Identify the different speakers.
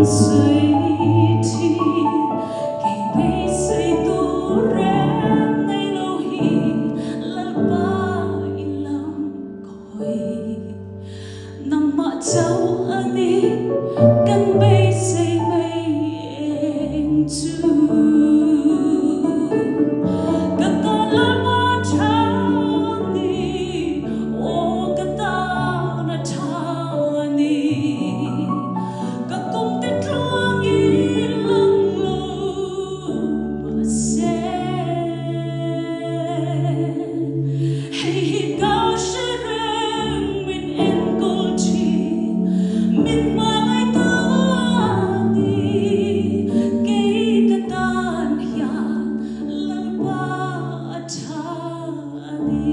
Speaker 1: Sawi thin kei beisei tur reng nei lo hi Lalpa i lam ka hawi. Nangmah chauh a ni kan beisei mai eng chu. Ka tan Lalpa tha a ni, aw ka tan a tha a ni. Ka kawngte tluangin lang lo mahse, hei hi ka hre reng min enkawl thin, min hmangaih ta a ni. Kei ka tan hian Lalpa a tha a ni.